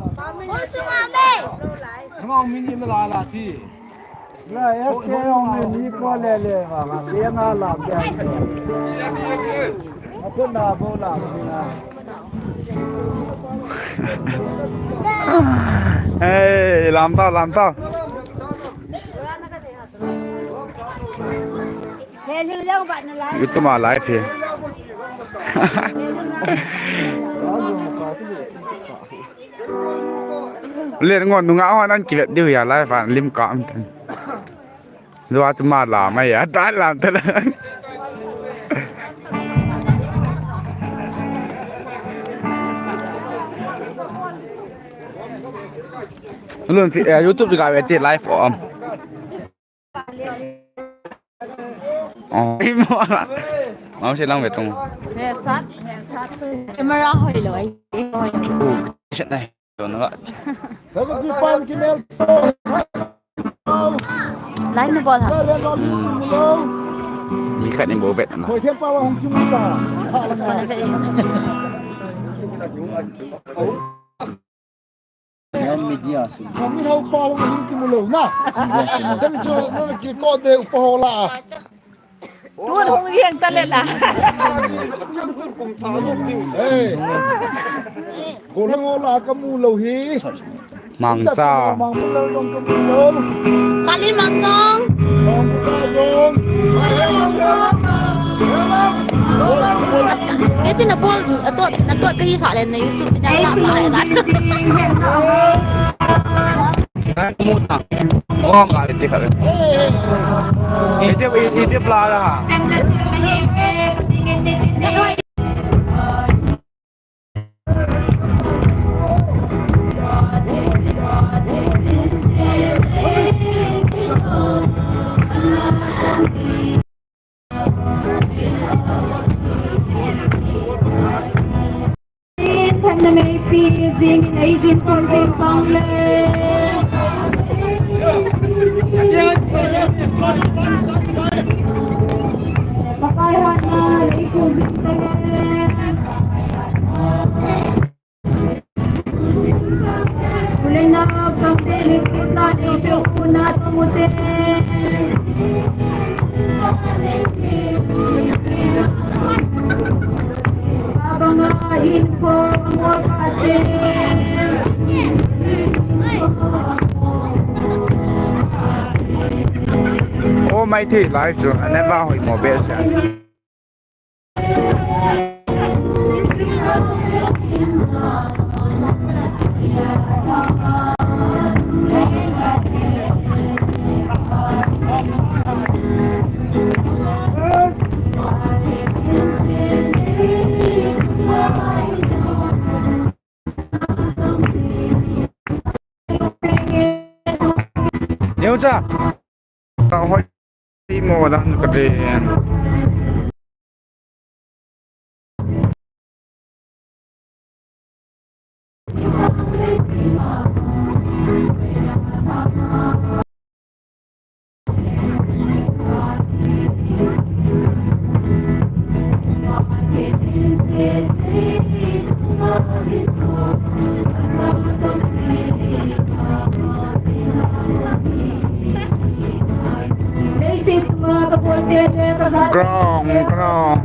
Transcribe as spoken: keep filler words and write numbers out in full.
Hung sung a me. Hung min ni ma la la ti. La S K hung min ni ko le le va ma. Ye na la ke. Ma ko na bo la na. Hey, lam tao, lam tao. YouTube ma live hi. Len ngon nunga hon an kivet diu ya live an lim ka am tan. Lua chu ma la mai ya, ta lam ta la. Lun fi, eh, YouTube chu ka ve ti live om. Oh, imo la. Mau se lang ve tung. Camera hoi lo ai. Chu, set nai. Don ga. Sabu ki pan ki mel. Line na bol ha. Mi khat ni bo vet na. Hoi them pa wa hung ki mu ta. Kona ve. Media su. Kami hau pa wa hung ki mu lo na. Media su. Jam jo na ki ko de upa ho la. Tun hung jeng ta le la. Hey. Golang ho la ka mu lo hi. Mangcha. Mangcha jong ka mu lo. Salin Mangchong. Mangcha jong. Kei tin na bol, na tot, na tot ka hi sa le na YouTube na sa sa. Ngai mu ta. Oh, ngai ti kha. Iti, iti pla la. Thanna meipi jing in ei jin khom jing tong le. Pakai hana ei ku jing tong le. Ulena kamte ni Krishna ni pe kuna tamute. Baba ma inko amor pase. Oh, my tea life, so I never hold my best. Neu cha. Ka hoi mo dan ka te. Ground, ground.